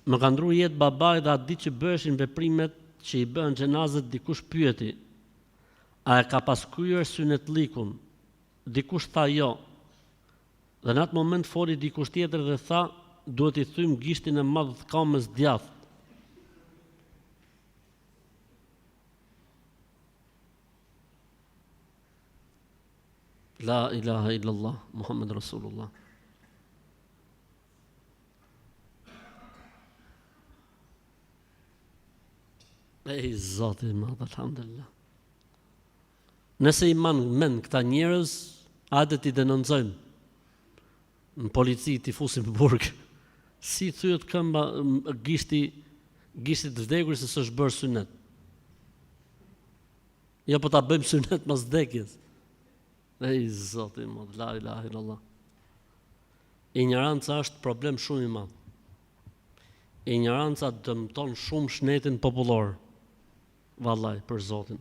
Më ka ndru jetë babai dhe atë ditë që bëheshin veprimet që i bëhen xhenazes dikush pyeti a e ka pas kryer synetllikun dikush tha jo dhe në atë moment foli dikush tjetër dhe tha duhet t'i thyjmë gishtin e madh të kamës djathtë La ilaha illallah Muhammed Rasulullah Ej, zoti i madh, alhamdulillah. Nëse i man mend këta njerëz, hajde t'i denoncojmë. Në polici t'i fusim në burg. Si thyet këmba gishti gishtit të vdekur se s'është bërë synet. Jo po ta bëjmë synet mas vdekjes. Ej, zoti i madh, la ilaha illallah. Injoranca është problem shumë i madh. Injoranca dëmton shumë shnetin popullor. Vallaj, për zotin.